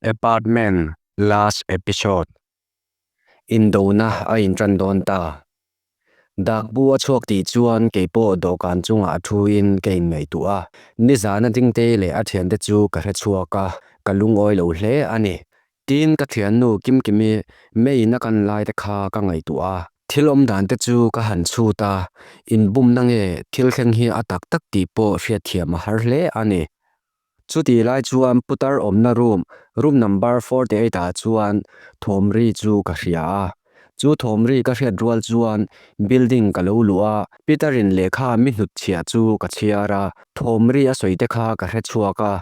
Apartment last episode. Indona a inṭan dawn ta. Dakbu a chhuak tih chuan keipawh dawhkan chungah thuin ka inngaihtuah a. Nizana Dingtei leh a thiante chu ka hre chhuak a, ka lungawi lo hle a ni. Tin, ka thiannu Kimkimi meiin a kan lai te kha ka ngaihtuah a. Thil awm dan te chu ka han chhut a, inbumna nge thil thleng hi a tak tak tih pawh hriatthiam a har hle a ni. Chutih lai chuan putar awmna room, room number 48 ah chuan thawm ri chu ka hria a. Chu thawm ri ka hriat rual chuan building ka lo luh a, Peter-in lehkha mi hnutchhiah chu ka chhiar a, thawm ri a sawi te kha ka hre chhuak a.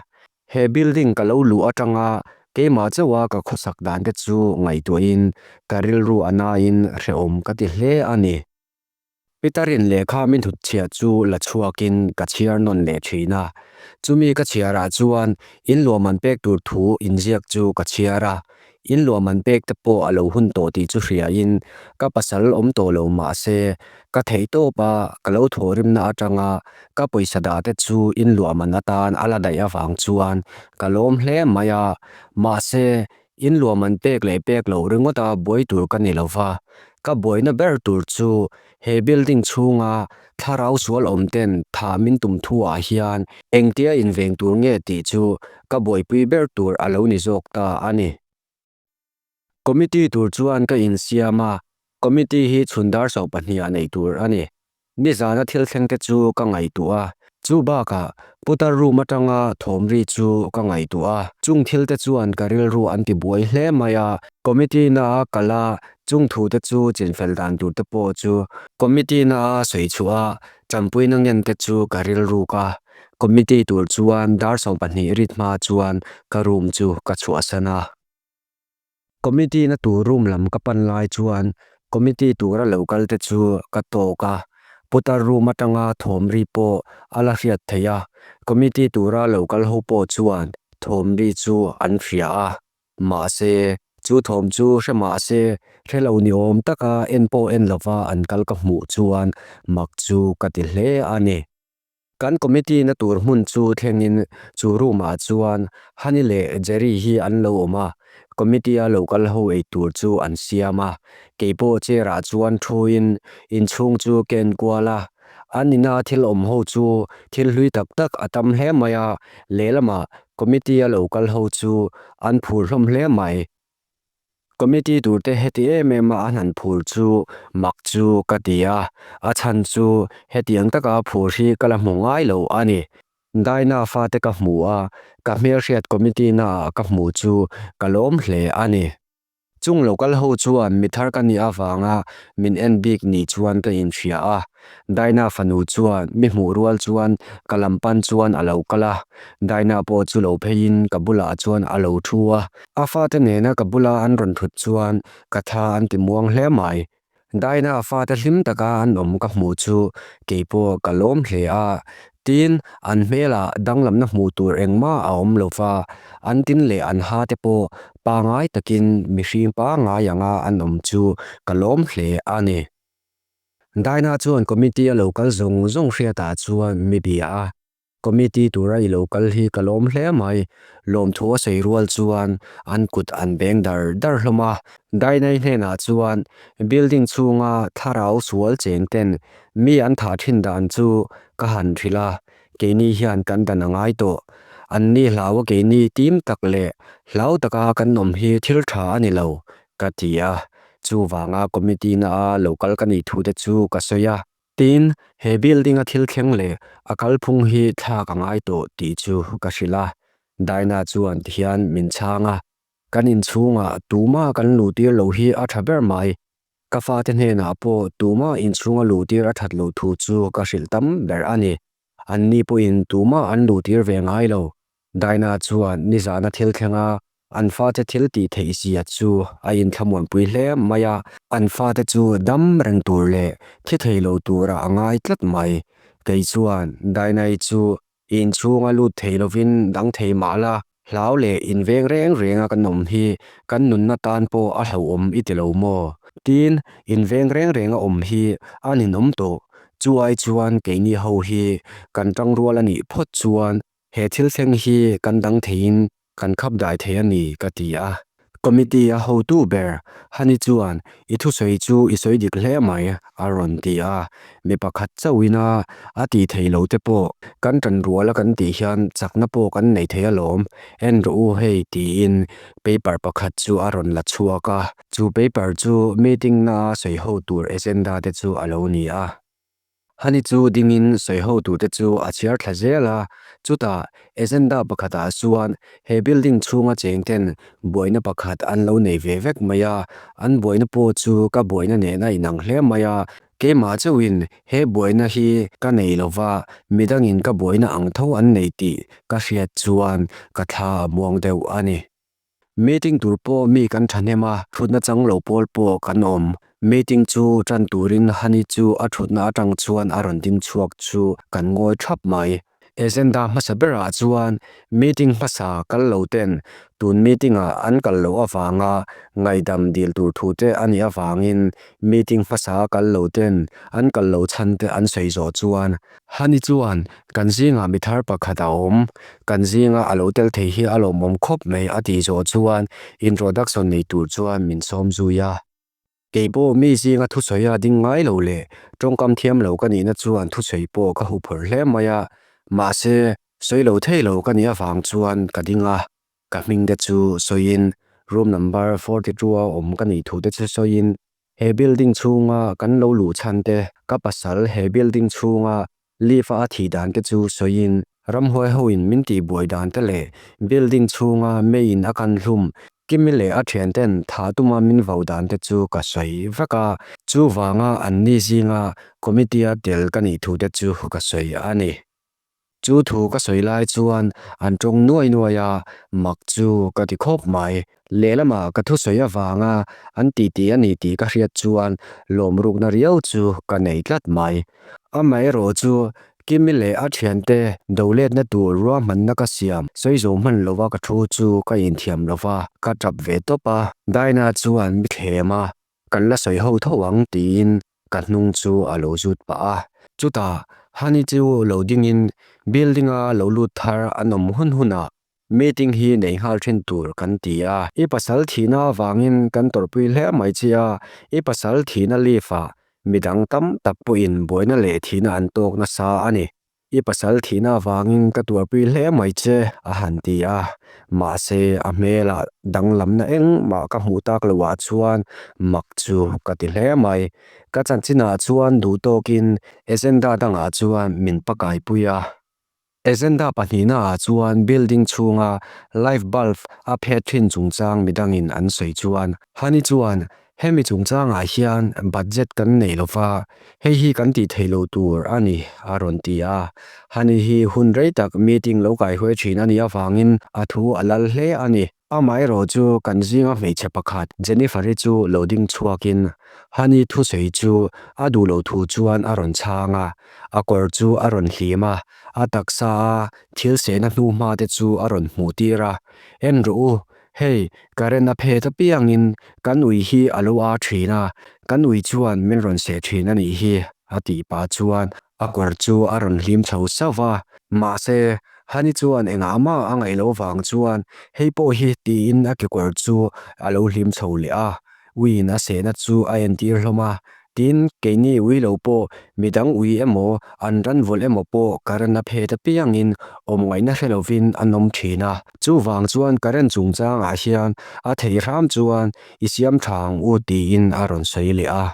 He building ka lo luh atanga keimah chauha ka khawsak dan te chu ngaihtuahin ka rilru a nain hrehawm ka ti hle a ni. Peter-in lehkha min hnutchhiah chu la chhuakin ka chhiar nawn leh thin a. Chumi ka chhiarah chuan in luahman pek tur thu inziak chu ka chhiar a. In luahman pek te pawh a lo hun tawh tih chu hriain ka pasal awm tawh lo mah se, ka theih tawp a, ka lo thawhrimna atanga ka pawisa dah te chu in luahman atan a la daih avang chuan ka lawm hle mai a. Mahse, in luahman pek leh pek loh ringawta buai tur ka ni lo va, ka buaina ber tur chu he building chhunga thlarau sual awm ten tha min tum thu ah hian engtia inveng tur nge tih chu ka buaipui ber tur a lo ni zawk ta a ni. Committee tur chuan ka insiam a, committee hi chhun dar so pahniha neih tur a ni. Nizana thil thleng te chu ka ngaihtuah a, chu bakah putar room atanga thawm ri chu ka ngaihtuah a, chung thil te chuan ka rilru an ti buai hle mai a, committee na a kal a, chung thu te chu chinfel dan tur te pawh chu committee na a sawi chhuah a, tanpuina ngen te chu ka rilruk a, committee tur chuan dar 12 rit hma chuan ka room chu ka chhuahsan a. Committee na tur room lam ka pan lai chuan committee tura lo kal te chu ka tawk a, putar room atanga thawm ri pawh a la hriat theih a, committee tura lo kal ho pawh chuan thawm ri chu an hria a, mahse chu thawm chu hre mahse hre lo ni awm taka en pawh en lova an kal ka hmuh chuan mak chu ka ti hle a ni. Kan committee na tur hmun chu thlengin chu room ah chuan Honey leh Jerry hi an lo awm a, committee a lo kal ho ei tur chu an siam a, keipawh chair ah chuan thuin inchhung chu ka en kual a, an ina thil awm ho chu thil hlui tak tak a tam hle mai a, lehlamah committee a lo kal ho chu an phur hlawm hle mai. Committee turte heti em em a an han phur chu mak chu ka ti a, a chhan chu hetiang taka phur hi ka la hmu ngai lo a ni. Daina fate ka hmu a, ka hmelhriat committee naah ka hmu chu ka lawm hle a ni. Chung local ho chuan mi thar ka nih avanga min en bik ni chuan ka inhria a, Daina fanu chuan mi hmuh rual chuan ka lam pan chuan a lo kal a, Daina pawh chu lo pheiin ka bulah chuan a lo thu a. A fate nena ka bula an rawn thut chuan ka tha an ti muang hle mai. Daina fate hlim taka an awm ka hmuh chu keipawh ka lawm hle a. Tin, an hmelah danglamna hmuh tur engmah a awm lo va, an tin leh an ha te pawh pangai takin mihring pangai anga an awm chu ka lawm hle a ni. Daina chuan committee a lo kal zawng zawng hriatah chuan mi bia a. Committee tura i lo kal hi ka lawm hle mai. Lawmthu a sawi rual chuan an kut an beng dar dar hlawm a. Dainai hnenah chuan building chhunga thlarau sual cheng ten mi an thah thin dan chu ka han hrilh a, keini hian kan dan a ngai tawh. An ni hlau a keini tim tak leh hlau taka kan awm hi thil tha a ni lo, ka ti a. Chuvanga committee na a lo kal ka nih thu te chu ka sawi a. Tin, he building a thil thleng leh a kalphung hi thlak a ngai tawh tih chu ka hrilh a. Dinah chuan tihian min chhang a, Kan inchhungah tumah kan luhtir loh hi a tha ber mai. Ka fate hnenah pawh tumah inchhunga luhtir a that loh thu chu ka hrilh tam ber a ni. Anni pawhin tumah an luhtir ve ngai lo. Dinah chuan nizana thil thlenga An fate thil tih theih zia chu a inthlamuanpui hle mai a, an fate chu dam reng tur leh thi thei lo tura a ngai tlat mai. Kei chuan Dainai chu inchhunga lut thei lovin dang thei mah la, hlau leh inveng reng renga kan awm hi kan nunna tan pawh a hlauhawm i ti lo maw? Tin, inveng reng renga awm hi a ninawm tawh. Chu ai chuan keini ho hi kan tangrual a nih phawt chuan he thil thleng hi kan dang theiin. kan khap dai thei a ni, ka ti a. Committee a hotu ber Hani chuan, I thusawi chu i sawi dik hle mai, a rawn ti a. Mi pakhat chauhin a a tih theih loh te pawh kan ṭan rual a kan tih hian chakna pawh kan nei thei alawm, en rawh u hei tiin paper pakhat chu a rawn la chhuak a. Chu paper chu meeting na a sawi ho tur agenda te chu a lo ni a. Hani chu dingin sawi ho tur te chu a chhiar thla zel a, chutah agenda pakhatah chuan he building chhunga cheng ten buaina pakhat an lo nei ve vek mai a, an buaina pawh chu ka buaina nen a inang hle mai a, keimah chauhin he buaina hi ka nei lo va, midangin ka buaina ang tho an nei tih ka hriat chuan ka thla a muang deuh a ni. Meeting tur pawh mi kan thahnem a, thutna chang lo pawl pawh kan awm. Meeting chu tan turin Hani chu a thutna atang chuan a rawn ding chhuak chu kan ngawi thap mai. Agenda hmasa berah chuan meeting hmasa kal lo ten tun meeting ah an kal loh avanga ngaihdam dil tur thu te a nih avangin meeting hmasa kal lo ten an kal lo chhan te an sawi zawh chuan Hani chuan, Kan zingah mi thar pakhat a awm, kan zinga a lo tel thei hi a lawmawm khawp mai a tih zawh chuan introduction nei tur chuan min sawm zui a. Kei pawh mi zinga thusawi a ding ngai lo leh tawngkam thiam lo ka nihna chuan thusawi pawh ka huphurh hle mai a, mahse sawi lo thei lo ka nih avang chuan ka ding a. Ka hming te chu sawiin room number 42 a awm ka nih thu te chu sawiin He building chhunga kan lo luh chhan te, ka pasal he building chhunga lift a a thih dan te chu sawiin ramhuai ho in min tih buai dan te leh building chhunga meiin a kan hlum Kimi leh a thian ten tha tuma min vau dan te chu ka sawi vek a, chuvanga an ni zinga committee a tel ka nih thu te chu ka sawi a ni. Chu thu ka sawi lai chuan an tawng nuai nuai a, mak chu ka ti khawp mai. Lehlamah ka thusawi avanga an titi a ni tih ka hriat chuan lawmrukna riau chu ka nei tlat mai. Amaherawh chu Kimi leh a thiante doletna tur ruahmanna ka siam sawi zo hman lova ka thu chu ka inthiam lova, ka tap ve tawp a. Dinah chuan mi thlem a, kan la sawi ho tho ang tiin ka hnung chu a lo zut pah a. Chutah Hani chu lo dingin building-a lo lut thar an awm hun hunah meeting hi nei nghal thin tur kan ti a. I pasal thihna avangin kan tawrhpui hle mai che a, i pasal thihna leave-ah midang tam tak pawhin buaina leh thihna an tawk nasa a ni. I pasal thihna avangin ka tuarpui hle mai che, a han ti a. Mahse, a hmelah danglamna engmah ka hmuh tak loah chuan mak chu ka ti hle mai. Ka chanchinah chuan duh tawkin agenda dangah chuan min pakaipui a. Agenda pahnihnaah chuan building chhunga light bulb a phet thin chungchang midangin an sawi chuan Hani chuan Hemi chungchangah hian budget kan nei lo va, hei hi kan tih theih loh tur a ni, a rawn ti a. Hani hi hun rei tak meeting lo kaihuai thin a nih avangin a thu a lal hle a ni. Amaherawh chu kan zinga hmeichhe pakhat Jennifer-i chu lo ding chhuakin Hani thusawi chu a duh loh thu chuan a rawn chhang a, a kawr chu a rawn hlim a, a taksa a thil sehna hnuhma te chu a rawn hmuh tir a, En rawh u, Hei, current a phet apiangin kan ui hi a lo a thin a, kan ui chuan min rawn seh thin a nih hi, a tih pah chuan a kawr chu a rawn hlim chho sauh va. Mahse, Hani chuan engah mah a ngaih loh vang chuan hei pawh hi tiin a kekawr chu a lo hlim chho leh a, uiin a sehna chu a entir hlawm a. Tin, keini ui lo pawh, midang ui emaw, an ran vawlh emaw pawh current a phet apiangin awm ngaihna hre lovin an awm thin a. Chuvang chuan current chungchangah hian a thei hram chuan i siam tha ang u tiin a rawn sawi leh a.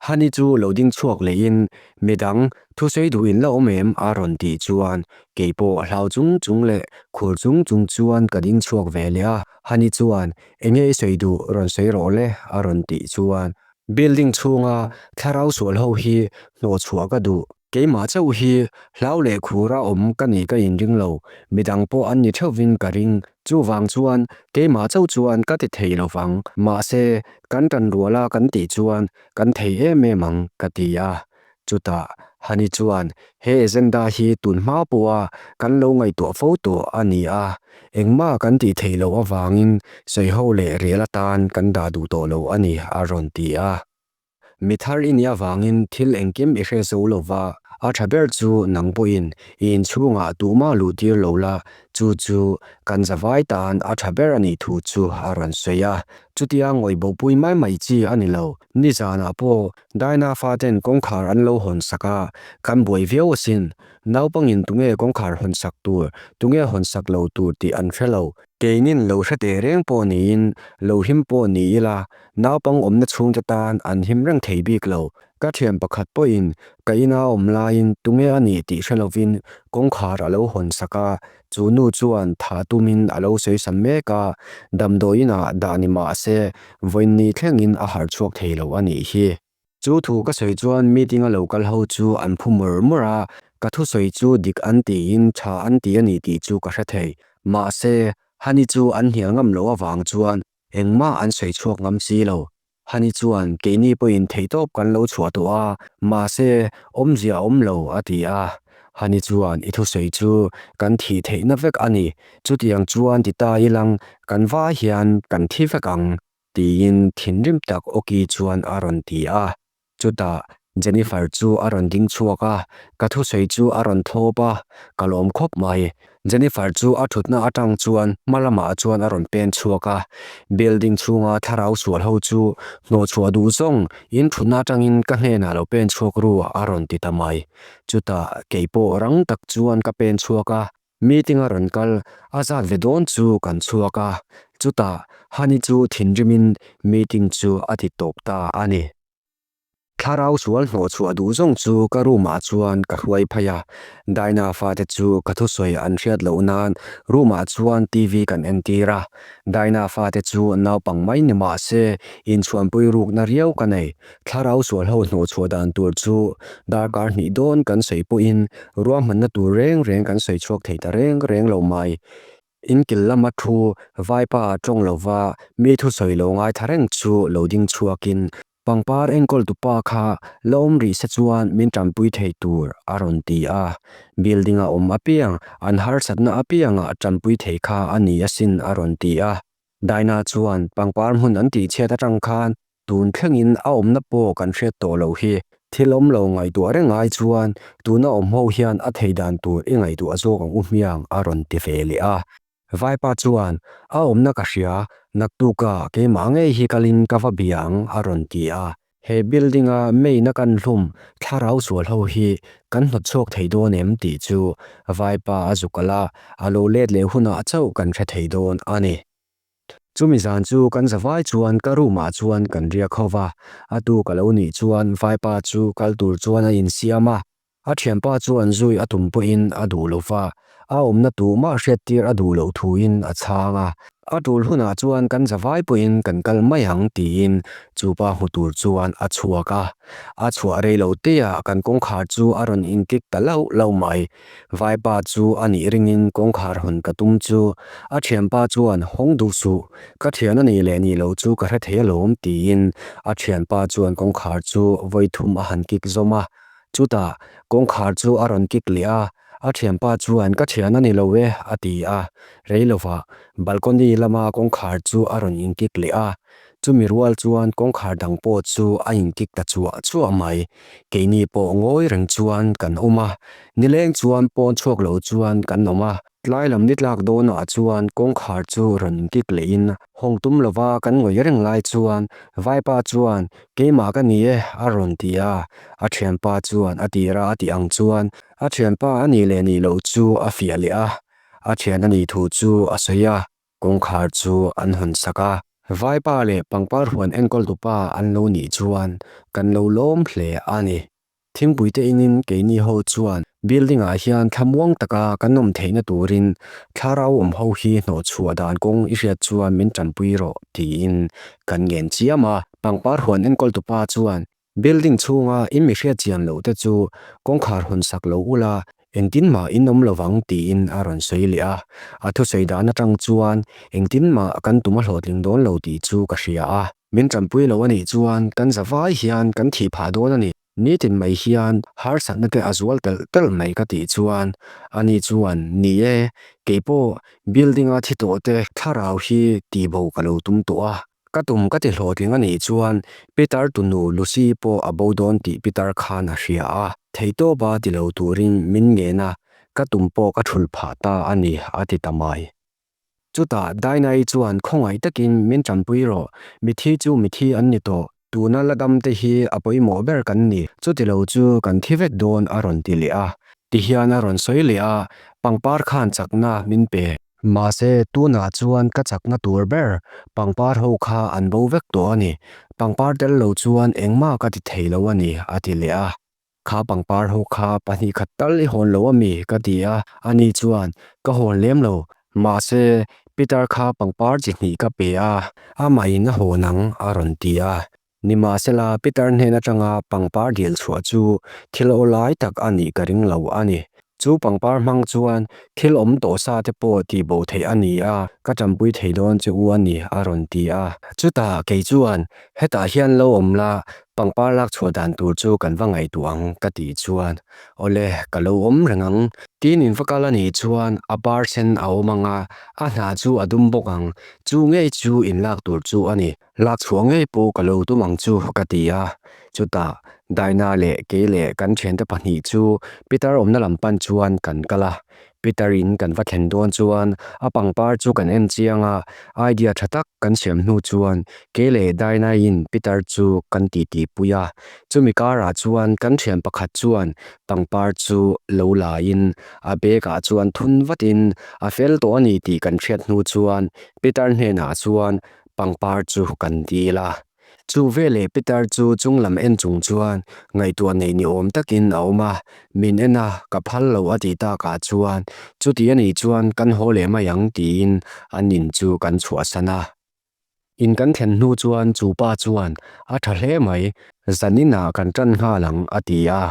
Hani chu lo ding chhuak lehin midang thusawi duh in la awm em a rawn tih chuan kei pawh hlau chung chung leh khur chung chung chuan ka ding chhuak ve leh a. Hani chuan enge i sawi duh rawn sawi rawh le a rawn tih chuan Building chhunga thlarau sual ho hi hnawhchhuah ka duh. Keimah chauh hi hlau leh khura awm ka nih ka inring lo, midang pawh an ni theuhvin ka ring. Chuvang chuan keimah chauh chuan ka ti thei lo vang. Mahse, kan tanruala kan tih chuan kan thei em em ang, ka ti a. Chutah Hani chuan, He agenda hi tun hma pawha kan lo ngaihtuah fo tawh a ni a, engmah kan tih theih loh avangin sawiho leh rel atan kan dah duh tawh lo a ni, a rawn ti a. Mi thar i nih avangin thil engkim i hre zo lo va, a tha ber chu nang pawhin i inchhungah tuhmah luh tir lo la. Chu chu kan zavai tan a tha ber a nih thu chu a rawn sawi a. Chutia ngawih bopui mai mai chi a ni lo. Nizanah pawh Dinah faten kawngkhar an lo hawn sak a, kan buai viau asin. Naupangin tunge kawngkhar hawn sak tur, tunge hawn sak lo tur tih an hre lo. Keinin lo hre teh reng pawh niin, lo him pawh ni ila, naupang awmna chhungte tan an him reng thei bik lo. Ka thian pakhat pawhin ka ina awm laiin tunge a nih tih hre lovin kawngkhar a lo hawn sak a, chu nu chuan thah tumin a lo sawisam mek a, damdawiinah dah ni mah se vawiinni thlengin a harh chhuak thei lo a nih hi. Chu thu ka sawi chuan meeting a lo kal ho chu an phu mur mur a, ka thusawi chu dik an tiin tha an ti a ni tih chu ka hre thei. Mahse, Hani chu an hnial ngam loh avang chuan engmah an sawi chhuak ngam si lo. Hani chuan keini pawhin theihtawp kan lo chhuah tawh a, mahse, awmzia a awm lo a ti a. Hani chuan i thusawi chu kan thih theihna vek a ni, chutiang chuan ti ta ilang kan vai hian kan thi vek ang. Tiin thinrim tak awki chuan a rawn ti a. Chutah Jennifer chu a rawn ding chhuak a, ka thusawi chu a rawn thlawp a, ka lawm khawp mai. Jennifer chu a thutna atang chuan hma lamah chuan a rawn pen chhuak a, building chhunga thlarau sual ho chu hnawhchhuah duh zawng in thutna atangin ka hnenah lo pen chhuak ru a rawn ti ta mai. Chutah keipawh rang tak chuan ka pen chhuak a, Meeting a rawn kal a zat ve dawn chu kan chhuak a, chutah Hani chu thinrimin meeting chu a ti tawp ta a ni. Thlarau sual hnawhchhuah duh zawng chu ka room ah chuan ka hruai phei a, Dinah fate chu ka thusawi an hriat loh nan room ah chuan TV kan entir a, Dinah fate chu naupang mai ni mah se inchhuanpui rukna riau ka nei. Thlarau sual ho hnawhchhuah dan tur chu darkar hnih dawn kan sawi pawhin ruahmanna tur reng reng kan sawi chhuak thei ta reng reng lo mai. Inkil lama thu vaipa tawng lova mi thusawi lo ngaitha reng chu lo ding chhuakin pangpar enkawl tupa kha la awm rih se chuan min tanpui thei tur a rawn ti a. Building a awm apiang an harsatna apiangah tanpui thei kha a ni asin a rawn ti a. Dinah chuan pangpar hmun an tihchhiat atang khan Tun thlengin a awmna pawh kan hriat tawh loh hi. Thil awm lo ngaihtuah reng ai chuan tuna awm ho hian a thei dan tur i ngaihtuah zawk ang u hmiang a rawn ti ve leh a. Vaipa chuan, A awmna ka hria, naktuka keimah ngei hi kalin ka va bia ang a rawn ti a. He building-a main-a kan hlum thlarau sual ho hi kan hnawt chhuak thei dawn em tih chu Vaipa a zuk alh a, a lo let leh hunah chauh kan hre thei dawn a ni. Chumi zan chu kan zavai chuan ka room ah chuan kan riak ho va, a tu ka lo nih chuan vaipa chu kal tur chuan a insiam a, a thianpa chuan zui a tum pawhin a duh lo va, a awmna tumah hriattir a duh loh thuin a chhang a, a tul hunah chuan kan zavai pawhin kan kal mai ang tiin chupa hmu tur chuan a chhuak a, a chhuah rei lo te ah kan kawngkhar chu a rawn inkik ta lauh lauh mai. Vaipa chu a nih ringin kawngkhar hawn ka tum chu a thianpa chuan hawng duh suh, ka thian a nih leh nih loh chu ka hre thei alawm tiin a thianpa chuan kawngkhar chu vawi thum a han kik zawm a. Chutah kawngkhar chu a rawn kik leh a, a thianpa chuan ka thian a ni lo e a ti a, rei lovah balcony lama kawngkhar chu a rawn inkik leh a. Chumi rual chuan kawngkhar dang pawh chu a inkik ta chuah chuah mai. Keini pawh ngawi reng chuan kan awm a, nileng chuan pawn chhuak lo chuan kan awm a. Tlai lam ni tlak dawnah chuan kawngkhar chu rawn inkik lehin hawng tum lova kan ngawi reng lai chuan Vaipa chuan keimah ka ni e a rawn ti a, a thianpa chuan a tira a tih ang chuan a thianpa a nih leh nih loh chu a fiah leh a, a thian a nih thu chu a sawi a. Kawngkhar chu an hawn sak a. Vaipa leh pangpar huan enkawltupa an lo nih chuan kan lo lawm hle a ni. Thingpuite inin keini ho chuan building ah hian thlamuang taka kan awm theihna turin thlarau awm ho hi hnawhchhuah dan kawng i hriat chuan min tanpui rawh tiin kan ngen chiam a. Pangpar huan enkawltupa chuan Building chhunga in mi hriat chian loh te chu kawngkhar hawn sak lo ula, engtin mah in awm lovang tiin a rawn sawi leh a. A thusawi dan atang chuan engtin mah kan tum a hlawhtling dawn lo tih chu ka hria a. Min tanpui lo a nih chuan kan zavai hian kan thih phah dawn a ni. Nitin mai hian harsatna te a zual telh telh mai ka tih chuan ani chuan, Ni e, keipawh building-a thi tawh te thlarau hi tihbo ka lo tum tawh a. Ka tum ka ti hlawhtling a nih chuan Peter tunu Lucy pawh a bo dawn tih Peter khan a hria a, theihtawpa ti lo turin min ngen a. Ka tum pawh ka thulh phah ta a ni, a ti ta mai. Chutah Dinah-i chuan khawngaih takin min tanpui rawh, mithi chu mithi an ni tawh, tuna la dam te hi a pawimawh ber kan ni, chutilo chu kan thi vek dawn a rawn ti leh a. Tihian a rawn sawi leh a, pangpar khan chakna min pe. Mahse tunah chuan ka chakna tur ber pangpar ho kha an bo vek tawh a ni, pangpar tel lo chuan engmah ka ti thei lo a ni a ti leh a. Kha pangpar ho kha pahnih khat tal i hawn lo a mi? ka ti a, ani chuan, Ka hawn lem lo, mahse Peter kha pangpar chi hnih ka pe a, amahin a hawn ang a rawn ti a. Nimahsela Peter hnen atanga pangpar dil chhuah chu thil awlai tak a nih ka ring lo a ni. Chu pangpar hmang chuan thil awm tawh sa te pawh tih bo theih a ni a, ka tanpui thei dawn che u a ni, a rawn ti a. Chutah kei chuan, Hetah hian lo awm la, pangpar lak chhuah dan tur chu kan va ngaihtuah ang, ka tih chuan, Awle, ka lo awm reng ang. Tin in va kal a nih chuan a par sen a awm ang a, a hnah chu a dum bawk ang. Chu ngei chu in lak tur chu a ni. Lak chhuah ngei pawh ka lo tum ang chu ka ti a, chutah Dinah leh kei leh kan thiante pahnih chu Peter awmna lam pan chuan kan kal a. Peter in kan va thlen dawn chuan a pangpar chu kan en chiang a, idea tha tak kan siam hnu chuan kei leh Dinah in Peter chu kan titi pui a. Chumi karah chuan kan thian pakhat chuan pangpar chu lo la in a bag ah chuan thun vat in a fel tawh a ni tih kan hriat hnu chuan Peter hnenah chuan Pangpar chu kan dil a. Chu veleh Peter chu chunglam en chung chuan ngaihtuah neih ni awm takin a awm a, min en a, ka phal lo a tih takah chuan chuti a nih chuan kan haw leh mai ang tiin an in chu kan chhuahsan a. In kan thlen hnu chuan chu pa chuan a tha hle mai, zaninah kan tan nghal ang a ti a.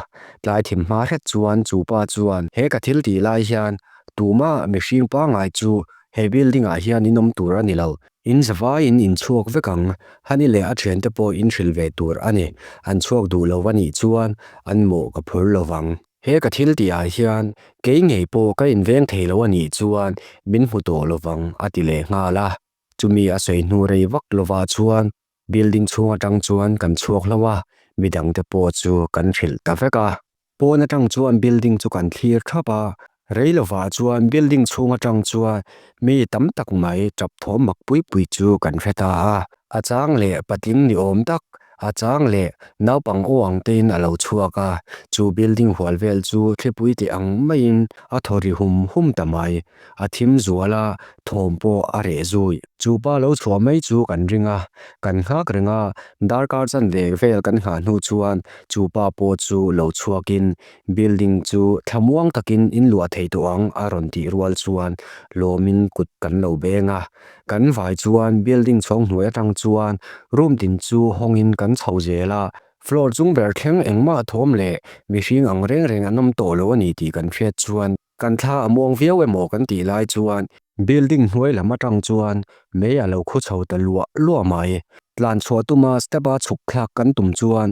Tlai thim hma hret chuan chu pa chuan he ka thil tih lai hian tumah mihring pangngai chu He building ah hian in awm tur a ni lo. In zavaiin in chhuak vek ang. Hani leh a thiante pawh in hrilh ve tur a ni. An chhuak duh lo a nih chuan an mawh ka phur lo vang. He ka thil tih ah hian kei ngei pawh ka inveng thei lo a nih chuan min hmu tawh lo vang a ti leh nghal a. Chumi a sawi hnu rei vak lovah chuan Building chhung atang chuan kan chhuak hlauh a, midangte pawh chu kan hrilh ta vek a. Pawn atang chuan building chu kan thlir thap a, rei lovah chuan building chhung atang chuan mi tam tak mai tap thawm mak pui pui chu kan hre ta a. A chang leh patling ni awm tak, a chang leh naupang aw ang tein a lo chhuak a, chu building hual vel chu thlipui teh ang maiin a thaw ri hum hum ta mai. A thim zual a, thawm pawh a reh zui. Chu pa lo chhuah mai chu kan ring a, kan nghak reng a, darkar chanve vel kan nghah hnu chuan chu pa pawh chu lo chhuakin building chu thlamuang takin in luah thei tawh ang a rawn tih rual chuan lawmin kut kan lo beng a. Kan vai chuan building chhawng hnuai atang chuan room tin chu hawngin kan chho zel a, floor chung ber thleng engmah thawm leh mihring ang reng reng an awm tawh lo a ni tih kan hriat chuan Kan thla a muang viau emaw kan tih lai chuan building hnuai lam atang chuan mei a lo khu chho ta luah luah mai. Tlan chhuah tuma step a chhuk thlak kan tum chuan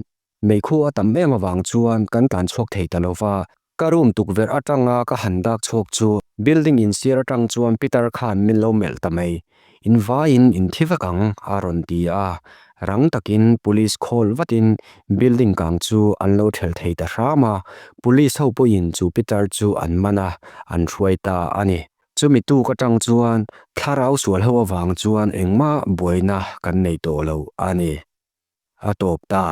mei khu a tam em avang chuan kan tlan chhuak thei ta lo va. Ka room tukverh atanga ka han dak chhuak chu building insiar atang chuan Peter khan min lo melh ta mai. In vaiin in thi vek ang, a rawn ti a. Rang takin police call vatin building kang chu an lo thelh thei ta hram a. Police ho pawhin chu pitar chu an man a, an hruai ta a ni. Chumi tuk atang chuan thlarau sual ho avang chuan engmah buaina kan nei tawh lo a ni. A tawp ta.